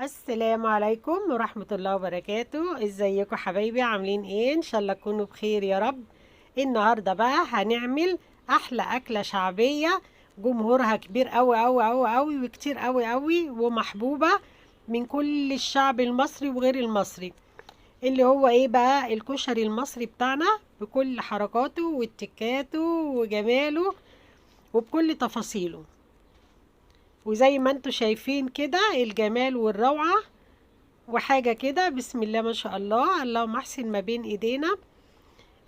السلام عليكم ورحمة الله وبركاته. ازيكم حبايبي؟ عاملين ايه؟ ان شاء الله تكونوا بخير يا رب. النهاردة بقى هنعمل احلى اكلة شعبية جمهورها كبير قوي قوي قوي قوي وكتير قوي قوي ومحبوبة من كل الشعب المصري وغير المصري، اللي هو ايه بقى؟ الكشري المصري بتاعنا بكل حركاته واتكاته وجماله وبكل تفاصيله. وزي ما انتوا شايفين كده الجمال والروعة وحاجة كده بسم الله ما شاء الله، اللهم احسن ما بين ايدينا.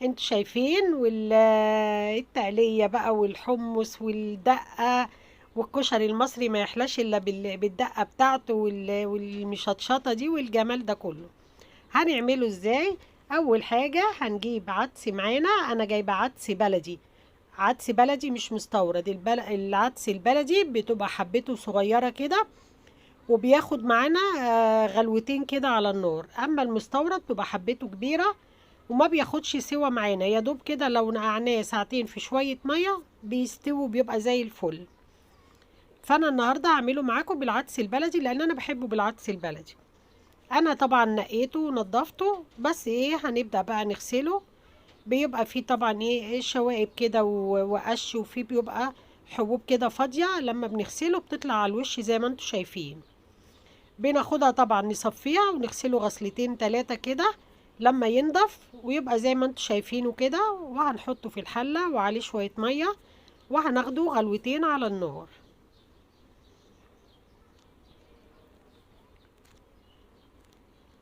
انتوا شايفين والتقلية بقى والحمص والدقة والكشري المصري ما يحلاش الا بالدقة بتاعته والمشطشطة دي والجمال ده كله. هنعمله ازاي؟ اول حاجة هنجيب عدس معانا، انا جايبة عدس بلدي، عدس بلدي مش مستورد. العدس البلدي بتبقى حبته صغيرة كده وبياخد معانا غلوتين كده على النار. اما المستورد بتبقى حبته كبيرة وما بياخدش سوا معانا، يا دوب كده لو نقعناه ساعتين في شوية مية بيستوي وبيبقى زي الفل. فانا النهاردة هعمله معاكم بالعدس البلدي لان انا بحبه بالعدس البلدي. انا طبعا نقيته ونضفته، بس هنبدأ بقى نغسله. بيبقى فيه طبعا شوائب كده وقش، وفيه بيبقى حبوب كده فاضية، لما بنغسله بتطلع على الوش زي ما انتم شايفين. بناخدها طبعا نصفيها ونغسله غسلتين تلاتة كده لما ينضف ويبقى زي ما انتم شايفينه كده، وهنحطه في الحلة وعليه شوية مية وهناخده غلوتين على النار.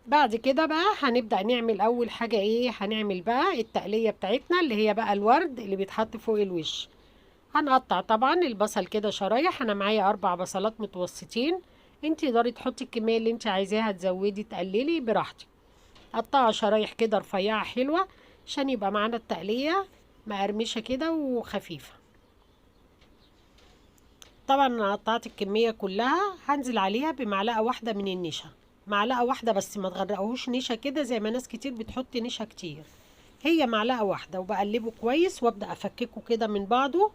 بعد كده بقى هنبدأ نعمل أول حاجة إيه؟ هنعمل بقى التقلية بتاعتنا اللي هي بقى الورد اللي بيتحط فوق الوش. هنقطع طبعا البصل كده شرايح، أنا معايا 4 بصلات متوسطين، انتي تقدري تحطي الكمية اللي انتي عايزاها، تزودي تقللي براحتك. قطعها شرايح كده رفيعة حلوة عشان يبقى معانا التقلية مقرمشة كده وخفيفة. طبعا انا قطعت الكمية كلها، هنزل عليها بمعلقة واحدة من النشا، معلقة واحدة بس، ما تغرقهوش نشا كده زي ما ناس كتير بتحط نشا كتير، هي معلقة واحدة. وبقلبه كويس وابدأ افككه كده من بعضه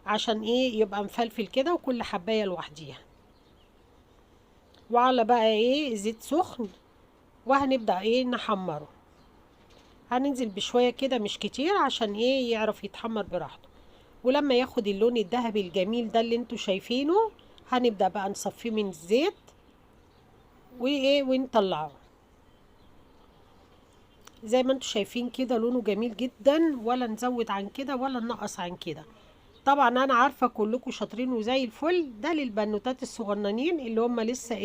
عشان يبقى مفلفل كده وكل حباية لوحديها. وعلى بقى زيت سخن، وهنبدأ نحمره. هننزل بشوية كده مش كتير عشان يعرف يتحمر براحته. ولما ياخد اللون الذهبي الجميل ده اللي انتوا شايفينه هنبدأ بقى نصفيه من الزيت ونطلعه. زي ما انتوا شايفين كده لونه جميل جدا، ولا نزود عن كده ولا ننقص عن كده. طبعا انا عارفة كلكم شاطرين وزي الفل، ده للبنوتات الصغننين اللي هم لسه